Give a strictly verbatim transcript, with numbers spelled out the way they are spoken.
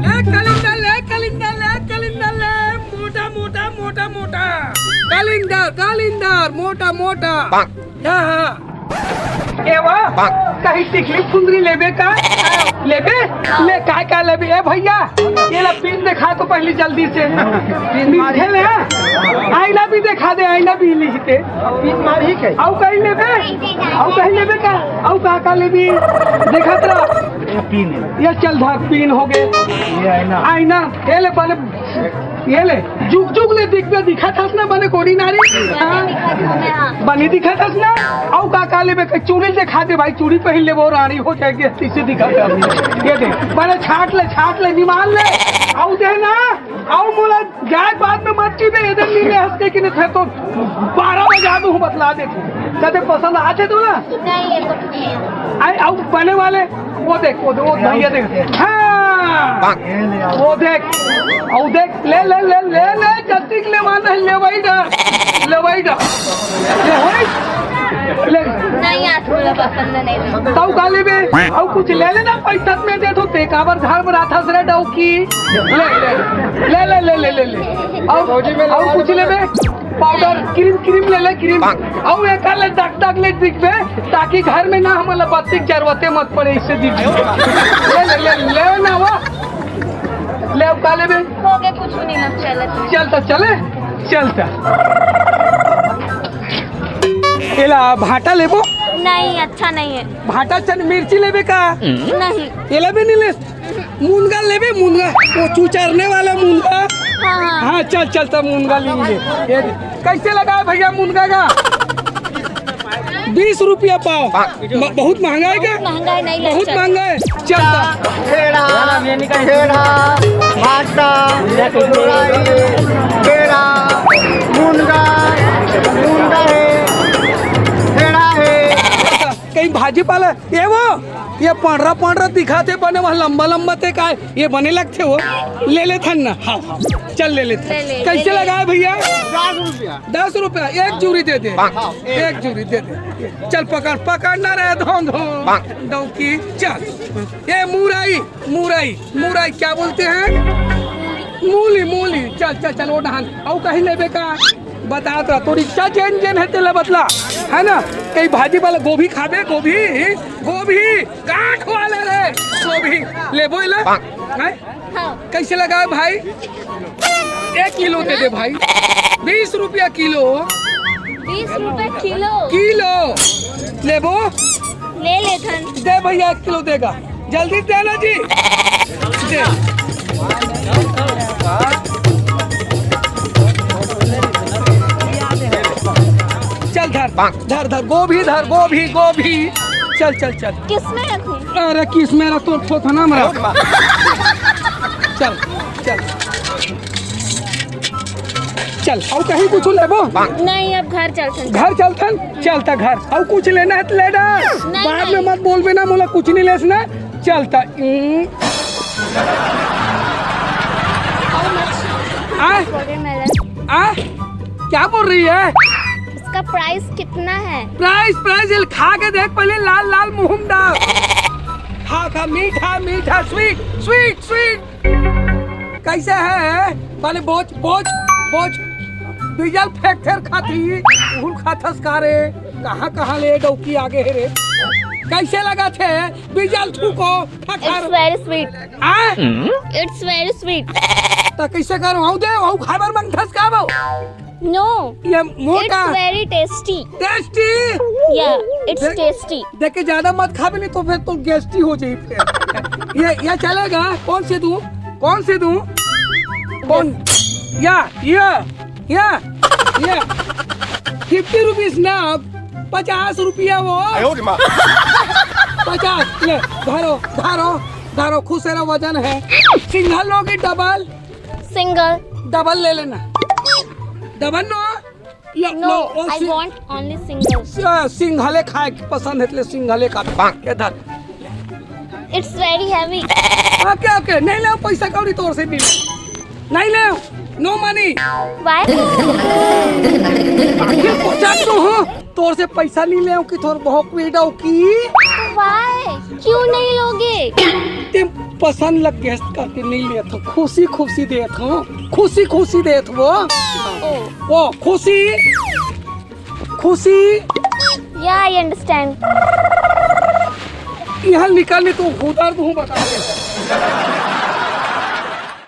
ले कलिंदर, ले कलिंदर, ले कलिंदर, ले मोटा, मोटा, मोटा, मोटा। कलिंदर, कलिंदर, मोटा, मोटा। हाँ, हाँ। ए वो, कहीं टिकली फुंदरी लेबे का? लेबे? ले, काय, काय लेबे? ए भैया, ये ला पिन दिखा तो पहली जल्दी से। पिन मार। मिलथे ले, हाँ? आईना भी दिखा दे, आईना भी लिखते। पिन मार ही कहीं। आऊ कहीं लेबे? आऊ कहीं लेबे का? आऊ का, का लेबे? देखत रह। ये पिन है। ये चल धर, पिन हो गए। ये आईना। आईना, ये ले पहले ये ले, जुग जुग ले दिखबे, दिखत हस ना बने कोड़ी नारी? हाँ? बने दिखत हस ना? आऊ का का लेबे? के चूड़ी दिखा दे भाई, चूड़ी पहन लेबो, रानी हो जाएगी, ऐसे दिखत हस। ये दे, बने छाट ले, छाट ले, निमाल ले, आऊ दे ना, आऊ मोला जाए बाद में मत की बे, इधर नी ले हंस के कि नहीं थे तो बारह बजा दूँ, बतला दे। कदे पसंद आथे तो ना? नहीं, ये कुछ नहीं है। आए, आऊ बने वाले, वो देख, वो देख, वो भैया देख। हाँ, वो देख, वो देख, ले, ले, ले, ले, ले, जल्दी लेवाना है, लेवाई ना, लेवाई ना, लेवाई, ले। नहीं, आज मुझे पसंद नहीं। तऊ का लेबे? आऊ कुछ ले लेना, पैसा में दे दो, ते काबर झाड़ बरात हंस रहे डौकी। ले, ले, ले, ले, ले, ले, ले, ले। आऊ, आऊ कुछ लेबे? पाउडर, क्रीम, क्रीम ले ले, क्रीम। आऊ एकर ले डक डक ले दिखबे, ताकि घर में ना हमला बत्ती के जरूरते मत पड़े, इससे दिखबे। ले, ले, ले, ले ना वो। ले, अब का लेबे? हो गया, कुछ नहीं, अब चलत है। चल त चले, चल त। एला भाटा लेबो? नहीं, अच्छा नहीं है। भाटा चन मिर्ची लेबे का? नहीं। एला भी नहीं ले। मुनगा लेबे, मुनगा, वो चुचरने वाला मुनगा। हाँ, हाँ। हाँ, चल, चल, तब मुनगा लेंगे। ये दे। कैसे लगा है भैया मुनगा का? बीस रुपया पाव। म-, बहुत महंगा है क्या? बहुत महंगा है, नहीं बहुत लगता। महंगा है। चल, तब। ठेड़ा, ठेड़ा, भाटा, चुराई, ठेड़ा, मुनगा, मुनगा है, ठेड़ा है। कहीं भाजी पाला, ये वो, ये पंडरा पंडरा दिखाथे बने, वहाँ लंबा लंबा ते काय, ये बने लगथे वो, ले लेथन ना, हाँ, हाँ, चल ले लेथन। ले ले, कैसे ले ले। लगा है भैया? दस रुपया। दस रुपया, एक जूरी दे दे, हाँ, एक। एक जूरी दे दे। चल पकड़, पकड़ ना रहे, धोंधो, डौकी, चल। ये मुरई, मुरई, मुरई क्या बोलते हैं? मूली, मूली। चल, चल, चल, वो डहान। आऊ कहीं लेबे का? बता तो, तोर इच्छा जेन जेन है तेला बतला, है ना? कहीं भाजी वाला गोभी खाबे, गोभी, गोभी, काट वाले रे, गोभी लेबो एला? हैं? हाँ। कैसे लगा है भाई? एक किलो दे दे भाई, बीस रुपया किलो। बीस रुपए किलो। किलो लेबो? ले लेथन। दे भैया, एक किलो देगा, जल्दी दे ना जी। दे। चल धर, धर, धर, गोभी धर, गोभी, गोभी। चल, चल, चल। किसमें रखूं? अरे किसमें रख, तो ठोथना में रख। चल, चल। चल, आऊ कहीं कुछ लेबो? नहीं, अब घर चलथन। घर चलथन? चल त घर। आऊ कुछ लेना है त ले डा। नहीं, बाद में नहीं। मत बोलबे ना, मोला कुछ नहीं लेस ना। चल त, हम्म। आ? Watermelon। आ? क्या बोल रही है? इसका प्राइस कितना है? प्राइस, प्राइस, ये खा के देख पहले, लाल लाल मुंह में डाल। खा, खा, मीठा, मीठा, स्वीट, स्वीट, स्वीट। कैसे है? पहले बोच, बोच, बोच। डीजल फेंक फेर खाती, उहुल खाथस का रे? कहाँ, कहाँ ले डौकी आगे है रे? कैसे लगा थे? डीजल थूको, फकर। It's very sweet। आ? It's very sweet। त कैसे करो? हऊ दे, हऊ खाबर मंगथस का बो? No। ये मोटा। It's very tasty। Tasty? Yeah, it's देख, tasty। देख के ज्यादा मत खाबे, नहीं तो फिर तो गैस्ट्री हो जाई फिर। ये, ये चलेगा? कौन से दूं? कौन से दूं? कौन? या, या, या, या। फिफ्टी रुपीज ना, पचास रुपया वो। आयो रे माँ। पचास, ले, धरो, धरो, धरो, खुश है ना, वजन है। सिंगल लोगी डबल? सिंगल। डबल ले लेना। डबल नो? लो, No, लो, ओ I सि-, want only single। स-, सिंघले खाए के पसंद है, इसलिए सिंघले का। ये धर। It's very heavy। ओके, ओके, नहीं ले पैसा कौड़ी तोर से नहीं। नहीं ले, no money। Why? आखिर पचास तो हो, तोर से पैसा नहीं ले कि तोर बहुत पीड़ा हो की। Why? क्यों नहीं लोगे? ते पसंद लग गे करके नहीं लेत हूँ, खुशी खुशी देत हूँ, खुशी खुशी देत हूँ। ओ, ओ खुशी, खुशी। या, आई अंडरस्टैंड। यहाँ निकल नहीं तो उधर तू बता दे।